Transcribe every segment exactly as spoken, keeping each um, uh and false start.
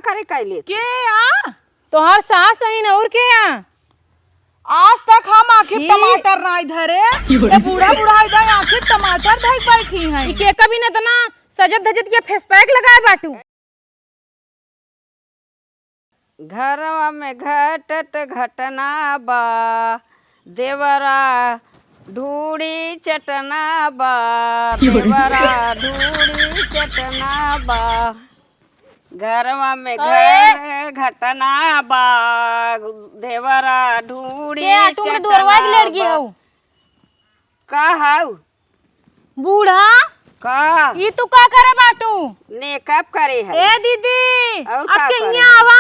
करे कैले? के आ? तोहार सास हईन, और के आ? आज तक हम आँखी छी। टमाटर नाई धरे। क्यों रे? ये बूढ़ा बुढ़ाई दाई आँखी टमाटर धई बैठी हैं। ई के कभी न तना सजत धजत के फेस पैक लगाए बाटू। घरवा में घटत घटना बा, देवरा ढूढ़ी चटना बा, क्यों रे? देवरा ढूढ़ी चटना बा। घरवा में कहे? घर घटना बा, देवरा ढूढ़ी के आटू में चटना दोरवा के लड़ गई बा। हऊ? का हऊ? बूढ़ा, का? ई तू का करे बाटू? मेकअप करे है। ए दीदी, और आज का के करे हियाँ है? आवा।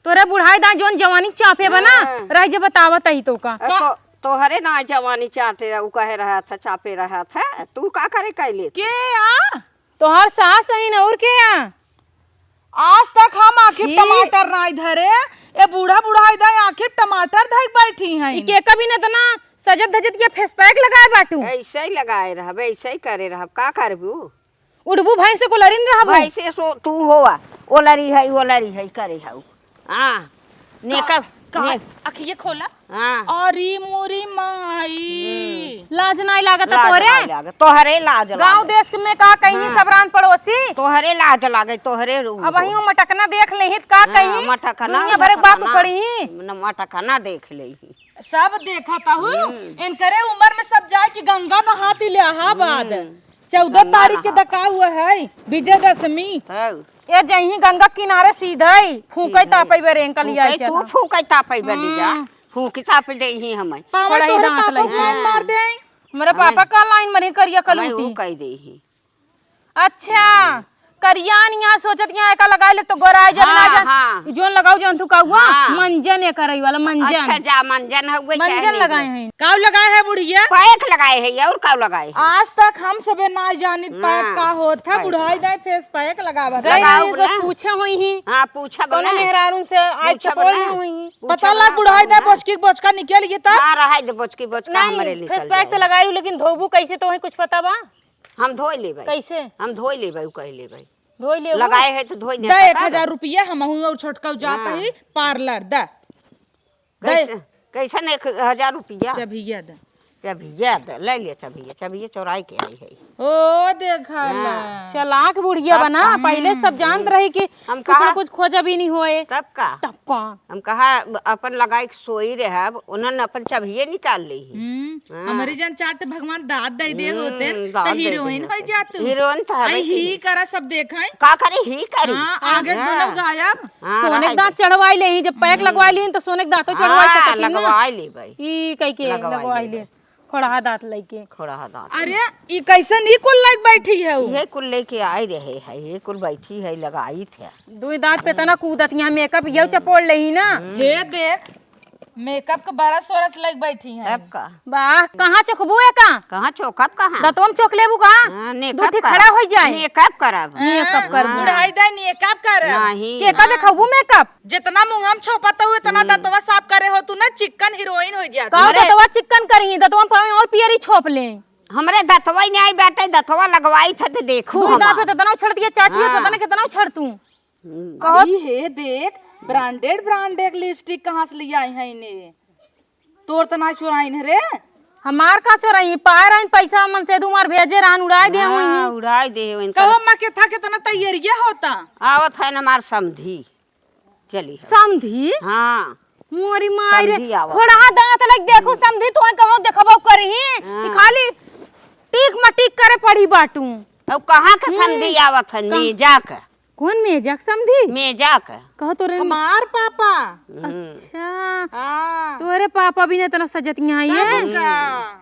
तोरे बुढ़ाई दाई जौन जवानी चापे बा ना, हाँ। रह जे बतावत ही तो का। अरे तो, तोहरे ना जवानी चाटे रहा, उ कहे रहा था, चापे रहा था। तू का करे कैले? के आ? तोहार सास हईन, और के आ? आज तक हम आँखी छी। टमाटर नाई धरे, ए बूढ़ा बुढ़ाई दाई आँखी टमाटर धई बैठी हैं। ई के कभी न तना सजत धजत के फेस पैक लगाए बाटू। ऐसे ही लगाए रहब, ऐसे ही करे रहब, का करबू? उड़बू भैंसे को लरिन रहबू। भैंसे सो तू होवा, ओलरी है, ओलरी है करे हऊ। हाँ, मेकअप, का, ने- अखिए खोला। हाँ। अरे मोरी माई। हम्म। लाज नाई लागत लाज तोरे? नाई लागत, तोहरे लाज गाँव लागे। देश में का कहीं हाँ। सबरान पड़ोसी? तोहरे लाज लागे, तोहरे रू अब हो। वहीं वो मटकना देख लेही त का हाँ, कहीं? मटकना, दुनिया भर के बाप मटकना। पड़ी। न मटकना देख लेही। सब देखत हऊ, हम्म। इनकरे उम्र में सब जाए कि गंगा नहात इलाहाबाद। हम्म। चौदह गंगा तारीख के नहा। दका हुआ है विजयदशमी। हऊ। ए जइही गंगा किनारे सीधे फूंकई सीधे। तापई बरे अंकल फूंकई आई तू चला। फूंकई तापई बरे जा। हम्म। फूंकी तापई देही हमें। पावन पढ़ाई तोहरे दांत पापा लगी। लाइन मार दे। हमें पापा का लाइन मरी करिया हमें कलूटी। ऊ कह देही। अच्छा, करियान यहाँ सोचत यहाँ एका लगाई ले तो गोराई जब ना हाँ, जा। हाँ। ई जोन लगाऊ जोन तू कहुआ, हाँ। मंजन एका रही वाला मंजन। अच्छा, जा मंजन हउए, चाहे मंजन नहीं लगाए हो। हैं। काऊ लगाए है बुढ़िया? पैक लगाए है और काऊ लगाए है? आज तक हम सबे ना जानित हाँ, पैक का होत है, पैक। बुढ़ाई दाई फेस पैक लगावत गए है। लगाओ रही, कुछ ना। पूछे हुई ही। हाँ, पूछब कौनो ना। मेहरारून से आज पूछब चपोल ना। ना हुई ही। पता पूछब लग ना, बुढ़ाई कहब दाई ना। बोचकी के बोचका निकल गई तब। हाँ, रहे दे बोचकी बोचका नहीं, हमरे फेस निकल पैक तो जाए। लगाई लू, लेकिन धोबू कैसे तो वही कुछ पता बा? हम धोई लेबै। कैसे? हम धोई लेबै, उ कह लेबै। धोई लेबू? लगाए है तो धोई दे नहीं एक पता हजार बा। रुपया हमहू और छोटका जात हाँ। ही पार्लर द। दे। कैसे, कैसन एक हजार रुपया? चभिया द। चभिया द, ले ले चभिया, चभिया चोराई के आई है। ओ देखा हाँ। ला। चलाक बुढ़िया तब बना, का? पहले सब जानत हम्म। रही कि हम कुछ ना कहा कुछ खोजा भी नहीं होए। तब का? तब का? हम कहा, अपन लगाई के सोई रहब, उन्हन अपन चभिये निकाल लेही। हम्म, हाँ। हमरे जन चाट भगवान दाँत दे दे हम्म, होते, दाँत त दे दे हीरोइन होते। होइ जातू। हीरोइन त हवे आई ही की। करा सब देखाई। का करे ही करी? हाँ, आगे हाँ। दोनों गायब। हाँ, सोने के दाँत चढ़वाई लेही, जब पैक हम्म। लगवाई लेही, त सोने के दाँतों चढ़वाई हाँ, सकत ही ना। लगवाई लेबै। ई कह के लगवाई लगवाई लेबै। ले। खोड़हा दाँत लइके। खोड़हा दाँत। अरे, ई कैसन ई कुल लइके बैठी है उ? इहे कुल लेके आए रहे है, ये कुल बैठी है, लगाइत है। दुई दाँत पे तना कूदत, यहाँ मेकअप यहू चपोड़ लेही ना। हम्म। हे देख, मेकअप के बरस ओरस लइके बैठी है। तब का? वाह, कहाँ चोकबू है का? कहाँ चोकब कहाँ? दतवन चोक लेबू का? हाँ, मेकअप दूठी करब। खड़ा होइ जाए। मेकअप करब। मेकअप हाँ, करबू। बुढ़ाई दे मेकअप करब। नहीं। के का देखबू मेकअप? जितना मुँह हम छोपत हूँ, इतना हम्म। दतवा साफ करे हो तू ना, चिक्कन हीरोइन हो जात। का हमरे दतवा चिक्कन करही, दतवा पर और पियरी छोप ले। हमरे दतवा ही नहीं बाटे, दतवा लगवाई था तो देखू दुई दाँत हमार। पे दतना उछड़ दिया, चाटी हो, हाँ। पता नहीं कितना उछड़ तू। हम्म। कहो। अरे हे देख, ब्रांडेड, ब्रांडेड लिपस्टिक कहाँ से ले आई है इन्हें? तोर तना चोराइन रे। हमार का चोराई? पाए रहन पैसा, मन से दुमार भेजे रहन, उड़ाए दे हाँ, हुई। उड़ाए दे हुई। कहो अम्मा, के था कितना तैयारिया होता? आवत है ना हमार समधी। चली हम। समधी? हाँ। मोरी माई रे, समधी आवत। खोड़हा दाँत लग देखू समधी, तोहे कबो देखबो करही, हाँ। कि खाली टीक मटीक करे पड़ी बाटू। अब कहाँ के हम्म। समधी आवत है? का-, मेजा के। कौन मेजा के समधी? मेजा के। कहो तोरे हमार पापा। हम्म। अच्छा। हाँ। तोरे पापा भी ना इतना सजतिया है तब ये। का?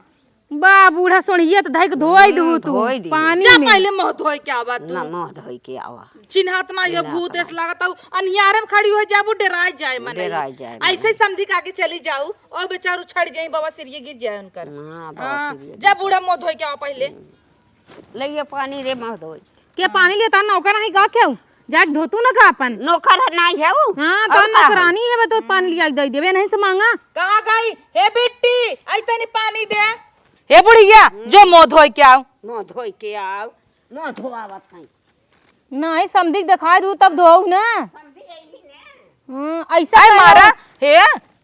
बा बूढ़ा सोढ़िया त धइके धोई हम्म, दू तू धोई दी। पानी जा में। पहले मुँह धोई के आवा तू। ना, मुँह धोई के आवा। चिन्हात ना ये चिन्हात भूत ना। ऐस लागत हऊ, अनियारे में खड़ी हो जाबू, डेराय जाए मनई। डेराय जाए मनई। ऐसे ही समधी के आगे चली जाऊ, और बेचारू छड़ जाई, बाबा सिरिये गिर जाए उनकर। हाँ, बाबा हाँ, सिरिये जा गिर बूढ़ा जाए। मुँह धोई के आवा पहले। हम्म। ले ये पानी रे मुँह धोई। के पानी लेता नौकर नहीं गा केहू? जाके धोतू ना का अपन। नौकर नहीं है वो? हाँ, तो और का है? नौकरानी है, तो पानी लिया के दे देबे, नहीं से मांगा। कहाँ गई? हे बिट्टी, आई तनी पानी दे। हे बुढ़िया, हम्म। जो मुँह धोई के आओ। मुँह धोई के आओ, मुँह धोआवत है। नहीं, समधी के दिखाई दू तब धोऊ ना। समधी यही हम्म, ऐसा आय कहो। मारा, हे,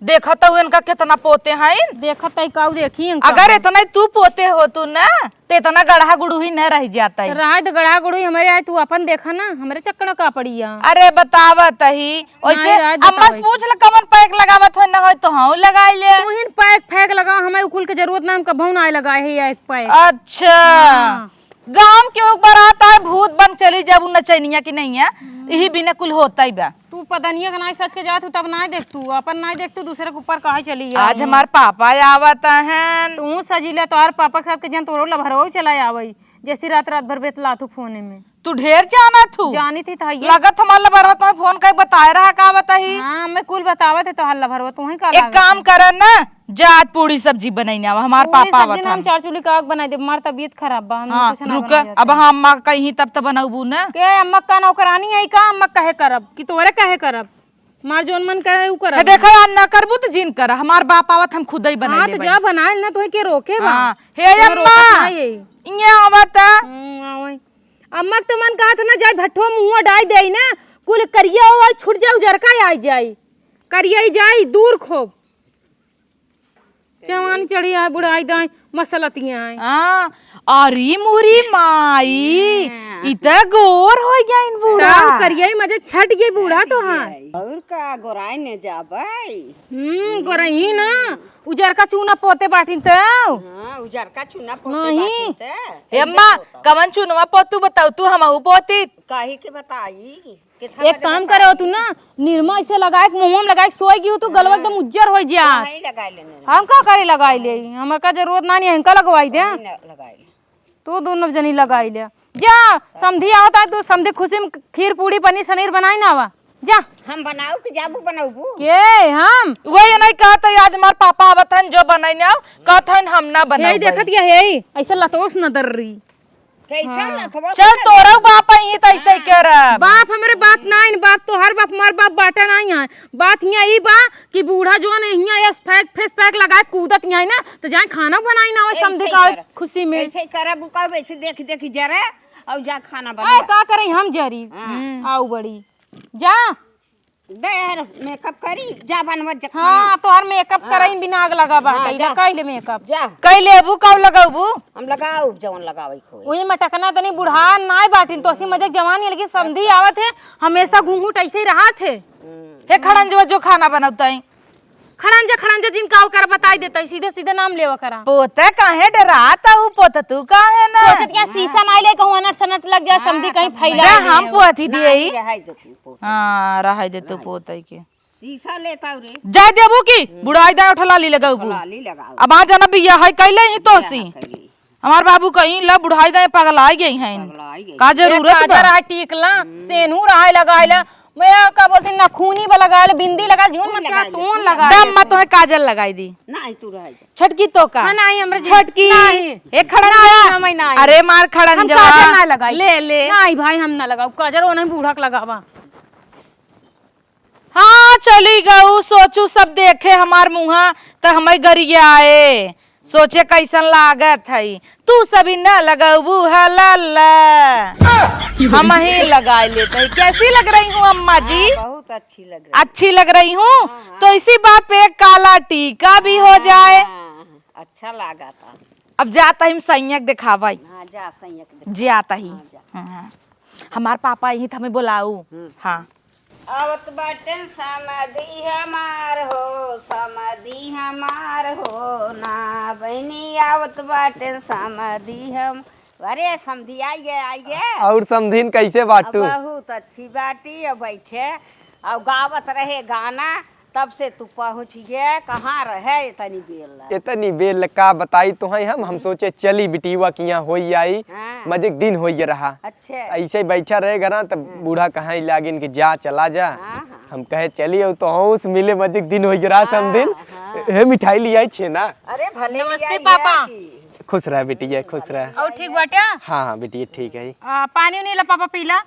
देखत हऊ इनका केतना पोते हैं। देखत है काऊ देखी इनका। अगर इतना ही तू पोते होतू ना, तो इतना गड़हा गुड़ुही न रह जाता है। तो रहा तो गड़हा गुड़ुही हमरे आए, तू अपन देखा ना, हमरे चक्कर का पड़ी है। अरे बतावत ही, वैसे नहीं, रहा अम्मा से बतावत। पूछ ले कवन पैक लगावत हो ना हो तो हाँ लगाई ले। तू ही पैक फैक लगाओ, हमें कुल के जरूरत ना, हम कभऊ ना आए लगाए है या एक पैक। अच्छा। हाँ। गांव के ऊपर आता है भूत बन चली जब उ नचैनिया की नहीं है, यही बिना कुल होता ही बा। तू पदनिया के नाई सच के जात हूँ तब नाई देख तू, अपन नाई देख तू, दूसरे के ऊपर काहे चली आज जाए? हमार पापा आवत हैं। तू सजीला तोहर पापा के साथ के जन तोरो लभरवा चला आवई, जैसी रात रात भर बेतला तू फोने में। तू ढेर जाना थू। जानी थी तो है ये। लगत हमार लभरवा तुम्हें फोन कर बताए रहा का बताही? हाँ, मैं कुल बतावत है तोहर लभरवा, तू ही का एक लागत काम है? कर ना, जा आज पूड़ी सब्जी बनाई ना, हमार पूड़ी पापा सब्जी आवत ना, हम हन। चार चूल्ही का आग बनाई देब, हमार तबीयत खराब बा, हम हाँ, कुछ ना रुक, बनाई अब जाते। हम अम्मा कहीं तब तो बनाबू ना। के अम्मा का नौकरानी है का? अम्मा कहे करब कि तोरे कहे करब? मार जौन मन करे उ करब। हे देखा यार, ना करबू तो जिन कर, हमार बाप आवत हम खुद ही बनाई हाँ, तो लेबै। जा बनाए ना, तोहे के रोके बा? हाँ, हे तोहे अम्मा, रोकत नहीं है। इये आवत। हम्म, आवै। अम्मा के तो मन कहत ना जाए भट्ठो मुँह डाई दे ना, कुल करिया हो छूट जाए, उजरका आ जाए, करिया ही जाए दूर खूब। जवान चढ़ी आए, बुढ़ाई दाई, मसलतियाँ आए। हाँ, अरे मोरी माई, हाँ। इ त गोर हो गया इन बूढ़ा। तब करिया ही मजे छट गए बूढ़ा तो हाँ। और का गोराई ने जाबै? हम्म, गोराई ना, उजरका चूना पोते बाटिन तो। हाँ, उजरका चूना पोते नहीं। बाटिन तो। ए अम्मा, कवन चूनवा पोतू बताऊ तू, हमहू पोती। काहे के बताई? एक काम करो तू ना, निरमा ऐसे लगाए के, मुंह में लगाए के सोए गई हो तू, गलवा एकदम उज्जर हो जा। हम का करे लगाई ले, हमका जरूरत ना नहीं, हमका लगवाई दे। तू दोनों जनी लगाई ले। जा, समधी आवत है, तू समधी खुशी में खीर पूड़ी पनीर सनीर बनाई ना आवा। जा। हम बनाऊ कि जाबू बनौबू? के हम? वही नहीं कहत है, आज हमार पापा आवत हन, जो बनाई ना आओ, कहत हन हम ना बनाऊ। देखत या है, ऐसे लतोस न दर रही। कैसन हाँ। लथवा चल, तोरो बाप आई है, तो ऐसे ही करब। बाप हमरे बाप नाइन, बाप तोहर बाप, हमार बाप बाटा नाइन है। बात हियाँ ई बा कि बूढ़ा जौन हियाँ एस पैक, फेस पैक लगा के कूदत हियाँ ना, तो जाए खाना बनाई ना, वही समधी का खुशी में। ऐसे ही करब, उ करब, ऐसे देख, देख जरा, और जा खाना बना। का करे हम जरी? हाँ। आऊ बड़ी। जा। दे यार, मेकअप करी, जा बनवत जा खाना। हाँ, तोहर मेकअप हाँ। करइन बिना आग लगा बा, हाँ, जा। कइले मेकअप। जा। कइले अबू काऊ लगाऊ बू? हम लगाऊ जवन लगावे खोए। ओही मटकना तनी बुढ़ा नाय बाटिन, तो असी मजे जवान है, लेकिन समधी आवत है, हमेशा घूंघूट ऐसे ही रहत है। हम्म। हे खड़ंजवा जो खाना बनौताई। खड़ंजा, खड़ंजा जिन काऊ कर बताई देता है, सीधे सीधे नाम लेवा करा। पोते काहे डरात हऊ, पोत तू काहे ना? सोचत क्या शीशा नाई ले कहूँ अनट सनट लग जाए, समधी कहीं फैला दे, ले। हम पोती दिए ही। रहाई दे तू पोते। हाँ, रहाई दे तू पोते के। शीशा लेता रे। जाए देबू की? बुढ़ाई दाए उठला ली लगाऊ बू। उठला ली लगाऊ। अब आ जाना बिया है कैले ही तो सी। हमार बाबू कहीं ला बुढ़ाई दाए पगलाई गई हैं। पगलाई गई। का जरूरत बा? काजर आ टीकला, सेनूर आए लगाइला, मैं का बोलती नखूनी बा लगाइला, बिंदी लगा, जीवन में क्या कौन लगाए? दम मत तुम्हें काजल लगाई दी। नहीं, तू रह जा। छटकी तो का? हाँ, नहीं, हमरे जी-, छटकी। नहीं। ए, खड़ंजा। नहीं, हम नहीं। अरे, मार खड़ंजा। हम काजल ना लगाई। ले, ले। नहीं भाई, हम ना लगाऊ। काजल वो नहीं बूढ़ा के लगावा। हाँ, चली गऊ, सोचू सब देखे हमार मुँहा, त हमें गरियाए। सोचे कैसन लागत है। तू सभी ना लगबू है लल्ला। हम ही लगा लेते हैं। कैसी लग रही हूँ अम्मा जी? हाँ, बहुत अच्छी लग रही। अच्छी लग रही हूँ? हाँ, हाँ। तो इसी बात पे एक काला टीका भी हो जाए। हाँ, अच्छा लगा था। अब जाता ही हम सैयक दिखावा। हाँ, जा सैयक दिखा। जाता ही। हाँ, जा। हाँ, हाँ। हमार पापा यही था, हमें बुलाऊ। हम्म। हाँ। आवत बाटेन समधी हमार हो, समधी हमार हो ना बहिनी, आवत बाटेन समधी हम। अरे समधी आई गए, आई गए। और समधीन कैसे बाटू? बहुत अच्छी बाटी, अब बैठे और गावत रहे गाना, तब से तू पहुँच गए। कहाँ रहे इतनी बेर ला? इतनी बेर ला का बताई तो है हम, हम सोचे चली बिटिया के यहाँ होई आई, हाँ। मजे के दिन होई रहा। अच्छा। ऐसे ही बैठा रहे घरा, तब हाँ। बूढ़ा कहाँ लागिन कि जा, चला जा। हाँ, हाँ। हम कहे चली, और तो हौस मिले, मजे के दिन होई रहा हाँ, समधीन। हाँ। हे मिठाई लियाई छे ना। अरे भले नमस्ते लियाई पापा। है कि। खुश रह बिटिया, खुश रह। और ठीक बाटे? हाँ, हाँ बिटिया ठीक है। आ, पानी उनी ला पापा पीला।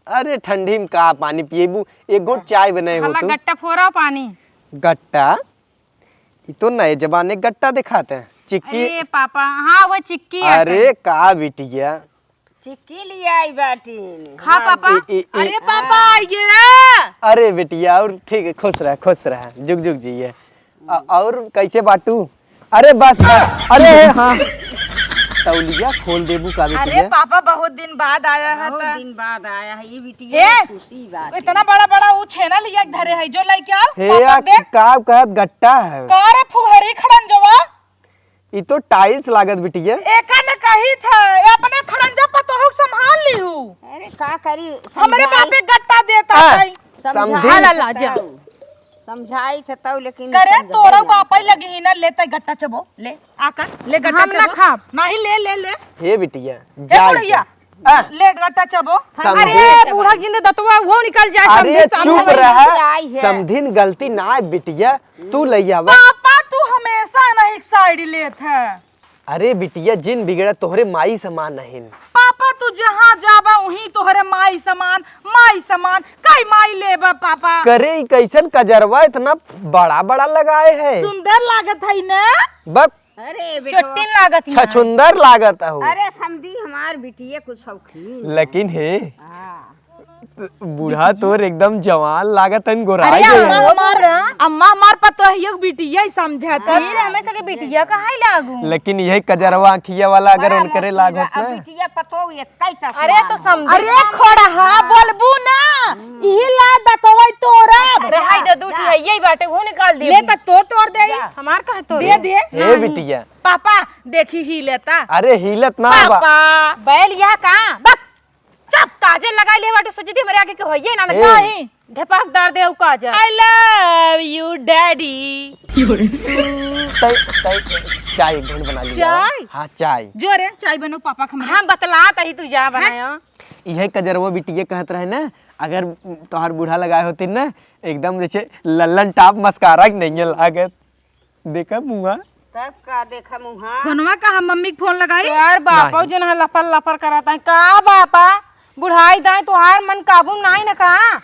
अरे ठंडी में का पानी पिएबू, एक घोट चाय बनाए हो हला तू। गट्टा फोरा पानी। गट्टा? ई तो नए जमाने गट्टा दिखाते हैं, चिक्की। अरे पापा, हाँ वो चिक्की अरे आटे। का बिटिया, चिक्की लियाई बाटिन। खा पापा। ए, ए, ए। अरे पापा, आइए। अरे बिटिया, और ठीक है, खुश रह, खुश रह, जुग जुग जिए। अ-, और कैसे बाटू? अरे बस, बस। अरे हाँ, तौलिया खोल देबू का अरे बिटिया? पापा, बहुत दिन बाद आया है बहुत त। दिन बाद आया है ये बिटिया, ए, खुशी बात है। इतना बड़ा बड़ा ऊ छेना लिया के धरे है, जो लेके आओ, हे पापा या, देख। का कहत गट्टा है? का रे फुहरी खड़ंजवा? ई तो tiles लागत बिटिया। एका न कही था, ये अपने खड़ंजा पतोहू के संभाल ली हूँ। अरे का करी, हमरे समझाई। बापे गट्टा देता हाँ, है। समझी। समझाई ला, ला, जा। तब, समझाई थे तब, लेकिन करे समझबे तोरा ना बापा करे। लगी ही ना लेते गट्टा चबो, ले, आकर, ले गट्टा हम ना चबो। खाब। नहीं, ले, ले, ले। हे बिटिया, ए जा बुढ़िया, इधर। आ। ले गट्टा चबो। समझी। अरे बूढ़ा जी ने दतवा वो निकल जाए, अरे समझी, समझी। चुप रहा, आई है। समधिन गलती ना है बिटिया, तू ले आवा। पापा, तू हमेशा नहीं side लेत है। अरे बिटिया, जिन बिगड़ा तोहरे माई समान नहीं। पापा, तू जहाँ जाबा वहीं तोहरे माई समान, माई समान, कई माई लेबा पापा। करे ई कैसन कजरवा इतना बड़ा बड़ा लगाए है? सुंदर लागत है ना? बक अरे बेटो। चोट्टिन लागत ही ना। छछुंदर लागत हो। अरे समधी हमार बिटिया कुछ शौकीन है। लेकिन हे, हाँ। बूढ़ा तोर एकदम जवान लागत हन, गोराई अरे गए अम्मा हन। हमार, अम्मा हमार पतोहियो के बिटिया ही समझत अरे हन। हमें सके बिटिया कहाँ ही लागू? लेकिन यही कजरवा आँखिया वाला अगर बड़ा उनकरे मस्त लाग बा। होत अब ना। बिटिया पतोह एक ही चश्मा अरे तो है। समझी अरे ना। खोड़हा बोलबू ना, इही ला दतवई तोरा। अरे हाय दे, दूठी है, यही बाटे, वो निकाल दे। ले तक तोर तोर दे। जा। हमार कहे तोर? दे दे। हे बिटिया। पापा, देखी ही लेता। अरे हिलत ना बा। पापा। बैल यह का? बक। चुप, काजल लगाई ले बाटे, सोची थी हमरे आगे के होइए ना, ना ए। कहीं। धपाक दार दे उ काजल। I love you, daddy। तै, तै, चाय एक घूंट बना लिया। चाय? हाँ, चाय। जो रे, चाय बनो पापा के हमरे। हम बतलात ही, तू जा बनायो। इहे कजरवा बिटिया कहत रहे ना, अगर तोहार बूढ़ा लगाए होती ना, एकदम जैसे लल्लन टॉप मस्कारा के नहीं लागत। देखा मुँहा। तब का देखा मुँहा? फोनवा का हम मम्मी के फोन लगाई? यार बापा नहीं। जो ना लपर लपर करत है। का बापा? बुढ़ाई दाई तोहार मन काबू नाई न का?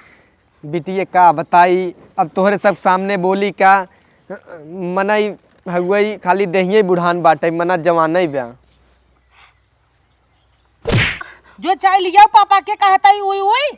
बिटिया का बताई, अब तोहरे सब सामने बोली का? मनई हगुई खाली देहिए बुढ़ान बाटे, मना जवानई बा। जो चाय लियाओ पापा के कहता ही उई उई।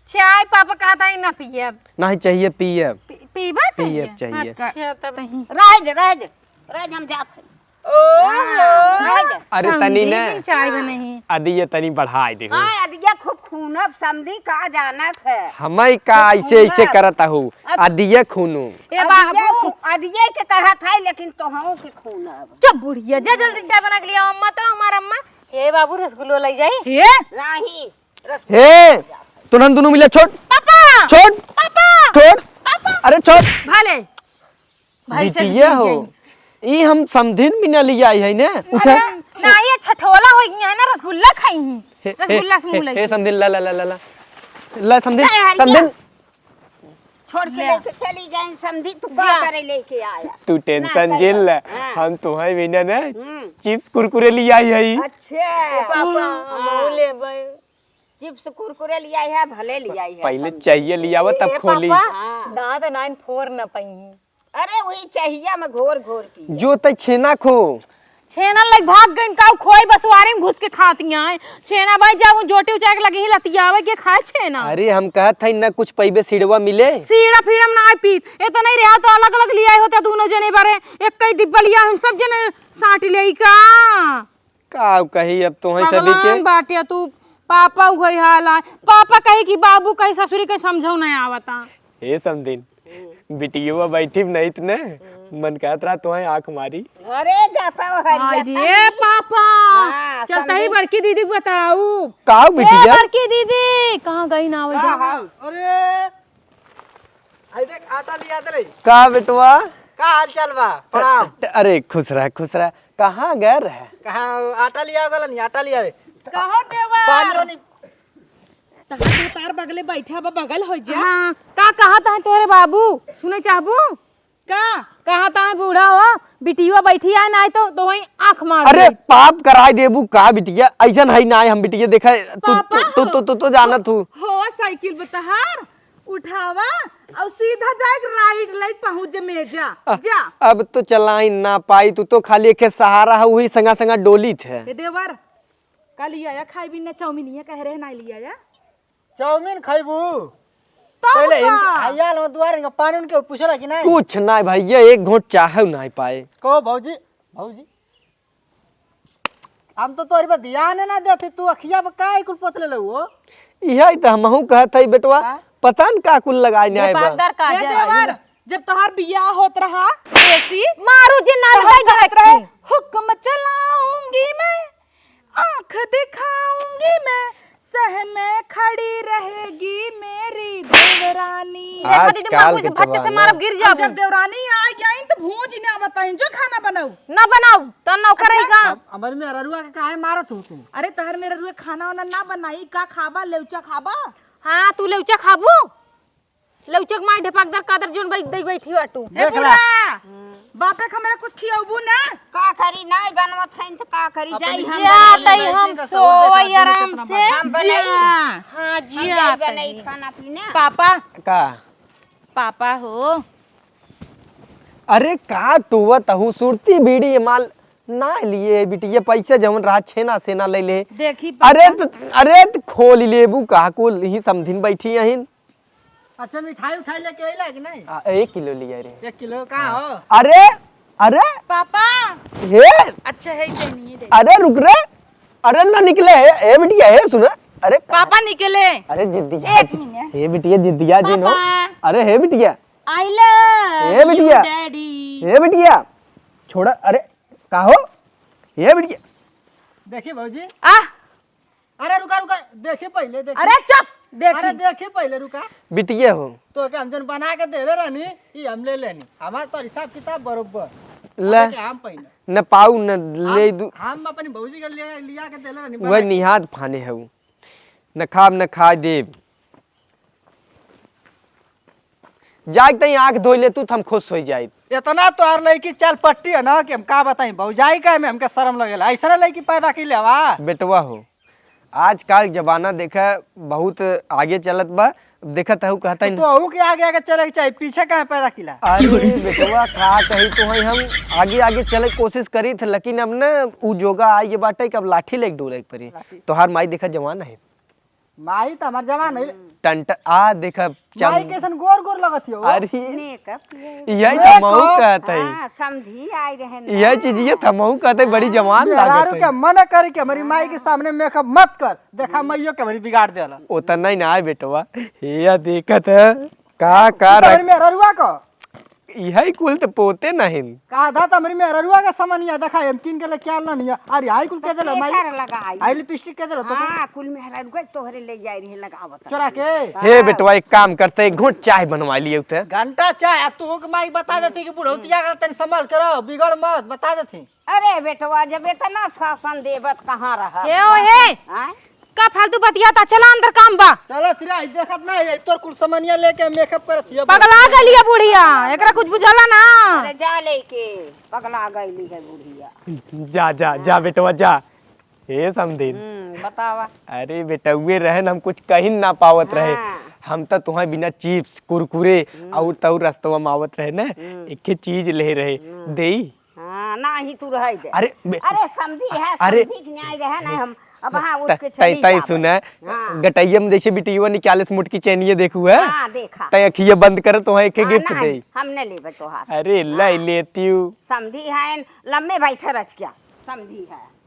चाय पापा कहता ही ना पियब। नहीं चाहिए पियब। पी-, पीबा चाहिए? पियब चाहिए। अच्छा तब। रह दे, रह दे, रह दे, हम जात हई। ओहो। हाँ, रह दे। अरे तनी समधी ने। दिन चाय बनाई। अदिये तनी बढ़ाई दे हो। हाँ, अदिये खूब खूनब समधी का जानत है। हमई का खूब ऐसे ऐसे खूनब। करत हो। अब अदिये खूनू। ए अदिये बाबू। खू-, अदिये के कहत है, लेकिन तोहू के खूनब। चुप बुढ़िया, जा जल्दी चाय बना के लिया अम्मा, तो हमार अम्मा। ए बाबू, रसगुल्लो लई जाई। हे? नाही, रस- हे, तुनन दुनू मिला छोड़। पापा! छोड़। पापा! छोड़। पापा! अरे छोड़। भाले। भाई से बिटिया हो। ई हम समधिन भी ना लियाई है ने। उठा। अरे, नाही, ये छठोला हो गया है ना, रसगुल्ला खाई ही। हे, रसगुल्ला हे, से मुंह हे, लगी। हे समधिन, ला, ला, ला, ला, ला। ला समधिन, ए, हरिया। समधिन। छोड़ के ले। लेके चली गई समधी, तू का जा। करे लेके आया? तू tension ना, जिन ले। हाँ। हम तुम्हें बिना ना हम्म। Chips कुरकुरे लियाई है। अच्छा। ए पापा, हम हाँ। लेबै। Chips कुरकुरे लियाई है, भले लियाई है, पहले समधी। चाहिए लियावा, तब ए खोली। पापा, हाँ। दांत नाइन फोर न पाई। अरे, वही चाहिया में घोर घोर पी। जो तै छेना खो। छेना लग भाग गइन, काऊ खोई बसवारी में घुस के खाती हैं। छेना भाई, जब वो जोटी उचार के लगी ही लतियावे के खाए छेना। अरे, हम कहत हई ना कुछ पइबे सिड़वा मिले। सीड़ा फीड़ा में ना पीत। इतना ही रहा तो अलग अलग लियाए होते दोनों जने बारे। एक कई डिब्बा लिया, हम सब जने साट ले का। का कही अब तोहे सभी के? पगलान बाटिया तू, पापा उहई हाल आय। पापा कही कि बाबू कही ससुरी कही समझौ नहीं आवता। हे समधिन, बिटियवा बैठी नहीं त ने, मन कहत रहा तोहे आँख मारी। अरे जाता हो हरिया हाय रे समधी। पापा, हाँ, चलता ही समधी। बड़की दीदी को बताऊ। का ए बिटिया? बड़की दीदी, कहाँ गई ना आवत हाँ, है? हाँ। अरे आई देख, आटा लिया दे रे। का बेटवा? का हाल चाल बा? प्रणाम। ट-, अरे खुश रह, खुश रह। कहाँ गए रहे? कहाँ आटा लिया गलन, आटा लिया। कहाँ देवा? पानी वानी। तहार भतार बगले बैठा बा, बगल हो जा। हाँ, का कहत है तोरे बाबू? सुने चाहबू? का? कहत है बूढ़ा हो, बिटिया बैठी है, नाहीं तो, तो वहीं आँख मार अरे दे। पाप कराई देबू का बिटिया? ऐसन है ना हम बिटिया, देखा तू, पापा तू, तू, हो। तू, तू, तू जानत हूँ। हो साइकिल बा तहार। उठावा अउर सीधा जाए राइट लाइट पहुँच जे मेजा। अ-, जा। अब तो चलाई ना पाई, तू तो खाली एक सहारा है, वही संगा संगा डोली थे। ए देवर, का लियाया खाई बिना? चाउमीन ये कह रहे ना लियाया। चाउमीन खइबू? तब पहले का? इनके आइया लो दुआर, इनका पानी उनके पूछला कि नहीं? कुछ नहीं भैया, एक घोंट चाहे नहीं पाए। कहो भौजी, भौजी, हम तो तोरी पर ध्यान ना देती, तू अखिया पर काहे कुल पोतले लो हो? इहे तो हमहू कहत हई बेटवा, का? पता न का कुल लगाए ने आए बा। बेपाकदार का ए जा। देवर, जब तोहार बियाह होत रहा, देसी, मारू जी, ना तोहार लुकाई कहत देवे रहे, के। हुक्म चलाऊंगी मैं, आंख दिखाऊंगी मैं, सह में खड़ी रहेगी मेरी देवरानी। देखा दीदी, आजकल मारू के से भच्च से जमाना। मारब, गिर अब जाबू। जब देवरानी आ गई तो भूज ना बताई, जो खाना बनाऊ। ना बनाऊ, तो नौकर अच्छा। रही का? अब हमारे मेहररुआ के काहे मारत हो तू? अरे तहर मेहररुआ खाना वाना ना बनाई, का खाबा, लेउचा खाबा? हाँ, तू लेउचा खाबू? लौचक माई ढेपाकदार कादर जोन बैठ दई बैठी बाटू। ए देख ला। बूढ़ा, बापे के हमरा कुछ खियौबू ना? का करी, नाई बनवत हईन त का करी, अपनी जाई हम जिया बनाई। तई हम जिंदगी के सौर देखा सोई तू आराम कितना से। बड़ा। हम बनाई। जा। हाँ, हम जिया जाई बनाई तई। खाना पीना। पापा। का? पापा हो। अरे का टोवत हऊ, सुरती बीड़ी ये माल ना लिए बिटिया, पैसा जवन रहा छेना सेना ले ले। देखी अरे पापा। त, अरे त खोल लेबू का कुल, ही समधिन बैठी अहिन। अच्छा, मिठाई उठाई लेके अइला कि नहीं? आ, एक किलो लिया रे। एक किलो का हो? अरे, अरे। पापा। हे। अच्छा है, इसे नहीं दे। अरे रुक रे। अरे ना निकले, हे, हे बिटिया, हे सुना। अरे पापा निकले। अरे जिद्दिया एक जी। मिनट। हे बिटिया, जिद्दिया जी नो। पापा। अरे हे बिटिया। I love हे you, बिटिया। Daddy। हे बिटिया। छोड़ा, अरे का हो? हे बिटिया। देखी भौजी। आ। अरे रुका, रुका, देखी पहिले, देखी। अरे चुप, देखी। अरे देखी पहिले, रुका। बिटिया हो। तो के हम जन बना के देले रहनी, ई हम ले लेनी। हमार तो हिसाब किताब बरोबर। ले। अरे के हम पहिले। न पाऊ, न ले हम, दू। हम अपनी भौजी के लिए लिया के देले रहनी, वह बना के। निहाद फाने है वो। न खाब, न खाए देब। जाए तई आँख धोई ले तू, त हम खुश होई जाई। इतना तोहार लड़की चल पट्टी है ना कि हम का बताई, भौजाई का में हमके शर्म लगेला। ऐसा लड़की पैदा की लेवा। बेटवा हो, आजकल जमाना देखा बहुत आगे चलत बा, देखत हऊ कहत हई तो तू के आगे आगे चले के चाही, पीछे काहे पैदा किला? अरे बेटवा, का कही तो है, हम आगे आगे चले के कोशिश करी थे, लेकिन अब न उ जोगा आइ गए बाटे कि अब लाठी लेके डोले के पड़ी। लाठी। तोहार माई देखा जवान है। माई त हमार जवान है। टंट आ देखा चम- माई कैसन गोर गोर लगत हो। अरे makeup किए। यही तो मऊ makeup। कहत है। हाँ, समधी आए रहे ना। यही चीज ये त मऊ कहत है, बड़ी जवान लागत मेहरारू है। के मना करे कि हमारी माई के सामने makeup मत कर। देखा, माइयो के हमारी बिगाड़ देला। उतना ही ना आए बेटवा। ये देखत है, का, का तू तो रख- हमारी मेहरारुआ का। इहै कुल त पोते नाहिन। का दा त हमारी मेहरारुआ का सामान या देखा, हम किन के लेके आल ना नहीं। अरे, आई कुल के देला, माई। केकर लगाई? आई lipstick के देला, तो हाँ, कुल मेहरारुआ तोहरे ले जाए रहे लगावत। चोरा के? हे बेटवा, एक काम करते, एक घूंट चाय बनवा लिए उते। घंटा चाय, आ तू के माई बता देती कि बुढ़ौतिया का तनी संभाल के रहो, बिगड़ मत, बता देती। अरे बेटवा, जब इतना शासन देवत कहाँ रहा? हे ओ हे, आय? का फालतू बतियाता? चला अंदर काम बा। चला, फिर आई देखत ना है, तोर कुल सामानिया लेके makeup करत हिया। पगला गलिया बुढ़िया, एकरा कुछ बुझाला ना। अरे जा लेके, पगला गइली है बुढ़िया। जा, जा, जा बेटवा, जा। हे समधिन। हम्म, बतावा। अरे बेटउए रहन, हम कुछ कहिन ना पावत रहे। हाँ। हम त तुहैं बिना chips, कुरकुरे हम्म। अउर तउर रस्तवा में आवत रहे ना, हम्म। एक चीज ले रहे। हम्म। देई? हाँ, नाही तू रहै दे। अरे, बे-, अरे, समधी है, अरे, समधी के न्याय रहे ना, हम अब हाँ उठ त-, के तै, चली तै जाब। सुना, हाँ। गटैया में जैसे बिटिया निकाले से मोटकी चैनिया देखू है? हाँ, देखा। तै अखिया बंद कर, तोहैं एक हाँ, gift नाही, दे। हम न लेबे तोहार। अरे, हाँ। ले लेती हूँ। समधी है, लम्बे बैठे रच गया, समधी है।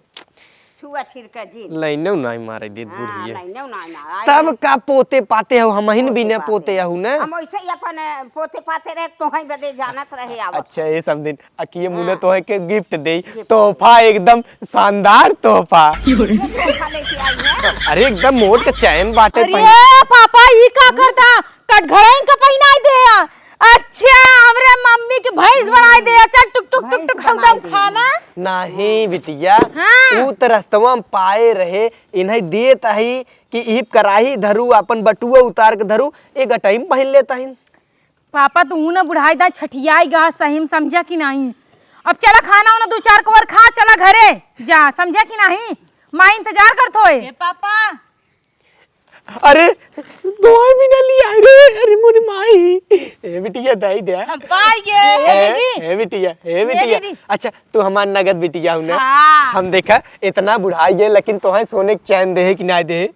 छुआ छिरका जी। लाइनो नाही मारे देत हाँ, बुढ़िया। लाइनो नाही मारे। तब का पोते पाते हो, हमहिन पोते बिना पाते। पोते हऊ ना। हम वैसे ही अपन, अ, पोते पाते रहे, तोहैं बदे जानत रहे आवत। अच्छा, ये समधिन, अकिए मुने हाँ। तोहैं के gift दे, gift। तोहफा एकदम शानदार तोहफा। ये तोहफा लेके आई है। अरे एकदम मोट के चैन बाटे अरे पहन। पापा, ई का करता? कटघरइन का पहिनाई दे आ। अच्छा, हमरे मम्मी के भैंस बनाई दे आ। चल टुक टुक टुक भैंस टुक बनाई एकदम दे। खाना। नाही बिटिया, हाँ। ऊ त रस्तवा में पाए रहे, इन्हें देत ही कि ई कराही धरू, अपन बटुआ उतार के धरू, ए गटई में पहिन लेत ही। पापा, तू ना बुढ़ाई दा छठियाई गा सही में, समझा कि नाही? अब चला खाना वाना दो चार कोर खा, चला घरे जा, समझा कि नाही? माई इंतजार करत होए। ए पापा। अरे, दोई भी ना लिया रे, अरे मोरी माई। ए बिटिया, दे दे। हम पाई गए। ए, दीदी। ए बिटिया, ए ये बिटिया। दीदी। अच्छा, तू हमार नगद बिटिया हूँ ना? हाँ। हम देखा, इतना बुढ़ाई गए, लेकिन तोहे सोने के चैन देहे कि ना देहे?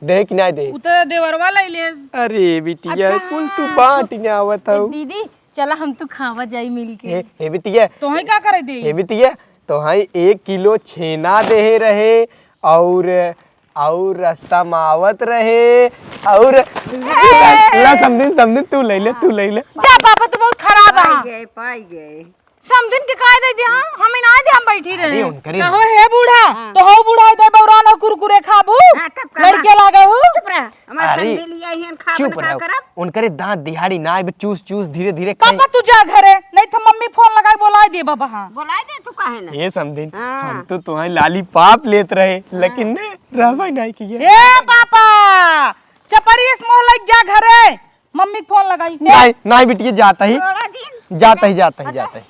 देहे कि ना देहे? उ तो देवरवा लाई लेस। अरे बिटिया, अच्छा, कुल तू हाँ, बांट सो-, के आवत हऊ। दीदी, चला हम तू खावा जाई मिल के। हे, हे बिटिया। तोहे का करे दे? हे बिटिया, तोहे एक किलो छेना देहे रहे और, और रास्ता में आवत रहे और ला, ला समधिन, समधिन तू ले ले, तू ले ले। जा पापा, तू बहुत खराब है। पाई गए, पाई गए। समधिन के काहे दे दे हम? हम ही ना दे, हम बैठी अरे रहे। उनकरे कहो हे बूढ़ा, हाँ। तो हो बूढ़ा दे बौरान और कुरकुरे खाबू? हाँ, तब का? लड़के लागे हो? चुप रह। हमार अरे, संगी लिया ही हम खाब चुप न का रहो। करब? उनकरे दांत दिहाड़ी ना आइब, चूस चूस धीरे धीरे खाई। पापा तू जा घरे, नहीं तो मम्मी फोन लगाई बोलाई दे बाबा। हाँ। बोलाई दे तू काहे ना? ये समधिन, हाँ। हम तो तुम्हारी लॉलीपॉप लेत रहे, हाँ। लेकिन ने रहबे नहीं किए। ए पापा, चपरियस मोह लग जा घरे, मम्मी के फोन लगाई। नहीं, नहीं बिटिया, जाता ही। छोड़ा दिन। जाता ही, जाता ही, बता। जाता ही।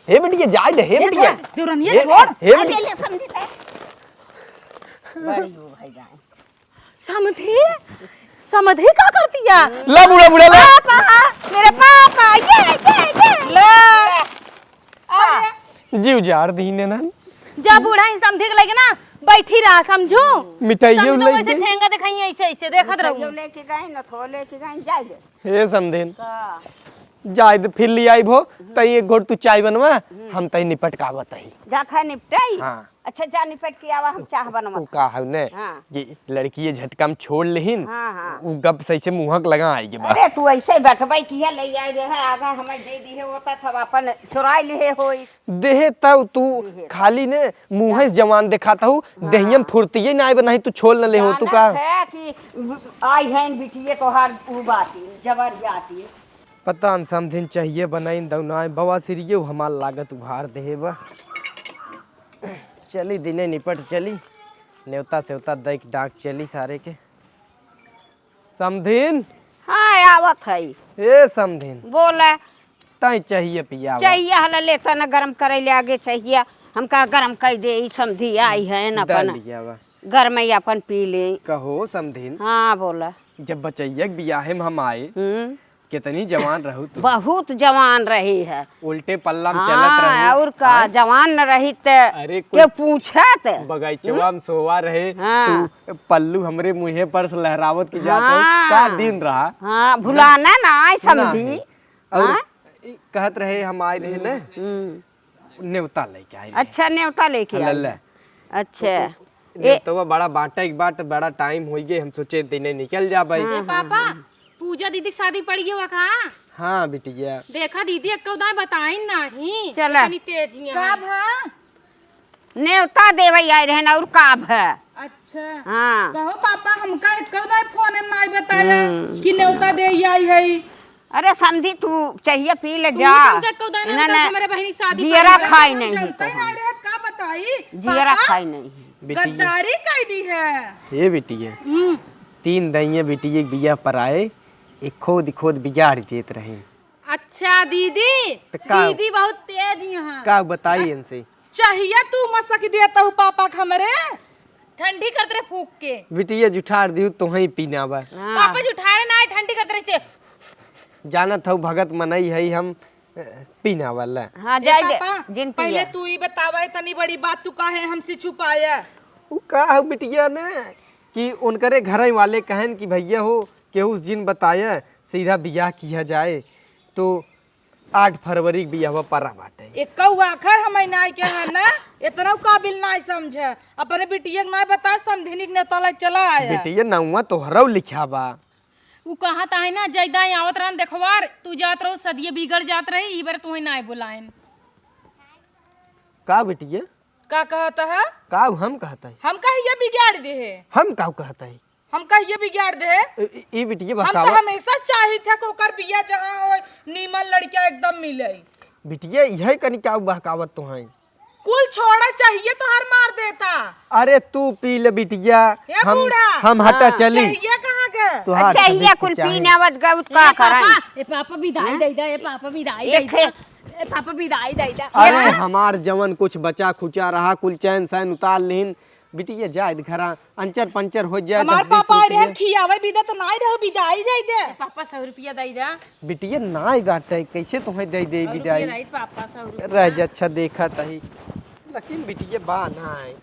हे बिटिया, जाए दे, हे ए बिटिया। छोड़, देवरनिया हे, छोड़। हे आ, बिटिया। ले, ले, समधी ले। भाई हो, भाई जाए। समधी? समधी का करती है? ला बूढ़ा, बूढ़ा ला। पापा, मेरे पापा, ये, ये, ये। ला। आ। जीव जार दीने ना। जा बूढ़ा ही समधी के लगे ना, बैठी रहा, समझू? मिठाइये समझू, लगे। वैसे ठेंगा दिखाई ऐसे, ऐसे देखत रहू। मिठाइये लेके गए, न थो लेके गए, जाए दे। हे समधिन। का? जाए दे, फिर ले आइब हो, तई एक घोट तू चाय बनवा, हम्म। हम तई निपट का बताई। जा खा निपटाई? हाँ। अच्छा, जा निपट के आवा, हम चाह बनवा। उ का है ने, हाँ। कि लड़की ये झटका में छोड़ लेहिन, हाँ, हाँ। उ गप सही से मुँहक लगा आएगी बा। अरे, तू ऐसे बैठबे किया, ले आए रहे, आगा हमें दे दिहे होता, तब अपन चुराई लिहे होई। देहे तब तू देहे। खाली ने मुँहे से जवान देखात हऊ, हाँ। देहियम फुर्तिये ना आइब, नहीं तू छोल न ले हो, तू जानत का? है कि आई हैं बिटिये तोहार उ बाती, जबर जाती। पता न समधिन चाहिए बनाइन दौनाए, बवासीरिये हमार लागत उभार देहे बा। चली दिने निपट चली, नेवता सेवता दैक डाक चली सारे के। समधिन। हाँ, आवत है। ए समधिन। बोले। ताई चाहिए पियावा। चाहिए हला लेता न गरम करे ले आगे चाहिए। हमका गरम कर दे, ई समधी आई है न अपन। डाल लिया बा। घर में ही अपन पी ले। कहो समधिन। हाँ, बोला। जब बचैया के बियाहे में हम आए, हम्म। कितनी जवान रहू तू। बहुत जवान रही है। उल्टे पल्ला में हाँ, चलत रहू। और का, हाँ? जवान न रही त अरे, के कुछ पूछत। बगैचवा हम्म? में सोवा रहे, हाँ। तू पल्लू हमरे मुँहे पर से लहरावत की जात हो। हाँ। का दिन रहा? हाँ, भुलाना ना आए ना समधी। है। और हाँ? ई कहत रहे हम आए रहे ना। हम्म। नेवता लेके आए रहे। अच्छा, नेवता लेके हाँ, आए ले। हैं। अच्छा। नेवतवा बड़ा बांटे के बाट, बड़ा टाइम होई गए, हम सोचे दिने निकल जाबे। हाँ, ए पापा, हाँ। पूजा दीदी के शादी पड़ गई हुआ का? हाँ बिटिया। देखा दीदी, एक उदाय बताइन नाही। चला। इतनी तेज ही का है। भा? नेवता देवे आए रहे ना, और का भा? अच्छा। हाँ। कहो पापा, हमका एक उदाय फोन में नाही बताया हम्म। कि नेवता दे आई है। अरे समधी, तू चाहिए पी ले तू जा। तुमके कौदा ना ना, बता, ना। हमारे बहिनी शादी जियरा पड़ी है। खाई नहीं जनता ही तो। नहीं रहत, का बताई? जियरा पापा, खाई नहीं। बिटिया। गद्दारी कई दी है। ये बिटिया। हम्म। तीन दइये बिटिया के बियाह पर आए, एक खोद खोद बिगाड़ देत रहे। अच्छा दीदी, तो का? दीदी बहुत तेज यहाँ। का बताई इनसे? चाहिए तू मसक देता हूँ पापा के हमरे। ठंडी करत रहे फूक के। बिटिया जुठार दिहु तोहई पीना बा। हाँ। पापा जुठारे ना आए ठंडी करत रहे से। जानत हऊ भगत मनई हई हम, अ, पीना वाला। हाँ, ए जाए दे, पापा, जिन पहले पिया। तू ही बतावा, इतनी बड़ी बात तू काहे हमसे छुपाया? उ का हऊ बिटिया ने कि उनकरे घरे वाले कहन कि भैया हो, केहू से जिन बताया, सीधा बियाह किया जाए। तो आठ फरवरी के बियाहवा परा बाटे। एक्कऊ आखर हमई नाई के है ना, इतना काबिल नाई समझे। अपने बिटिया के नाई बता, समधिनी के नेता लग चला आया। बिटिया नौवा तोहरऊ लिखा बा। उ कहत आहे ना, जैदा आवत रहन देखवार, तू जात रहो, सदिये बिगड़ जात रही, ई बार तुहे नाई बुलाएन। का बिटिया? का कहत है? का हम कहत है? हम कहिया बिगाड़ दे है? हम का कहत है? हम कहिए बिगाड़ दे। ए, ए, ए बिटिया हम तो बहकावत। हमेशा चाहित है कि ओकर बिया जहाँ होय, नीमन लड़किया एकदम मिले। बिटिया, इहे कनी का बहकावत तो हैं। कुल छोड़ा चाहिए तो हर मार देता। अरे तू पी ले बिटिया, ए हम, बूढ़ा। हम हटा हाँ। चली। चाहिए कहाँ के? तुहार चाहिए सभी कुल चाहिए। पीने आवत गउत का ए पापा, करन? ए पापा विदाई हैं? दे दे, ए पापा विदाई दे देखे। दे। ए पापा विदाई दे दे। अरे हाँ? हमार जवन कुछ बचा खुचा रहा, कुल चैन सैन उतार लीन। बिटिया जाए दे घरा, अंचर पंचर हो जाए, हमार दस बीस पापा आए रहन रुपया। खियावे बिदा तो नाई रहो, बिदाई दे दे। पापा, सौ रुपया दे दे। बिटिया नाई बाटे, कैसे तुम्हें दे दे सौ रुपया बिदाई? दे दे, पापा, सौ रुपया। रह जा, अच्छा देखा तही। लेकिन बिटिया बा नाई।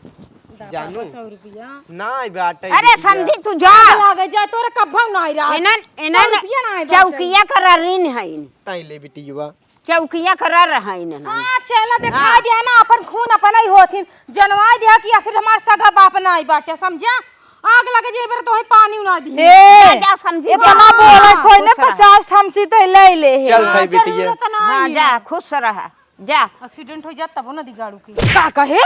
दा जानू। पापा, सौ रुपया। नाई बाटे अरे बिटिया। समधी, तू जा। लागे जा, तोरे कब्बा नाई रहा। इनन, इनन सौ रुपया नाई बाटे। चौकिया कर ऋण है इन। ताई ले बिटिया। चौकिया कर रहा है इनन। हाँ, चला देखा हाँ। दिया ना, अपन खून अपन ही होथिन। जनवाई दिया कि आखिर हमार सगा बाप नाई बाटे, समझा? आग लगे जे बेर तोहे पानी उना दी। ए, जा, जा, समझी, इतना जा। बोले हाँ, खोई ने खुश रह। पचास ठमसी ते ले ले है। चल हाँ, भाई बिटिया। जरूरत ना हाँ, है। जा, खुश रह। जा। एक्सीडेंट हो जात तब ना दिगाड़ू की। का कहे?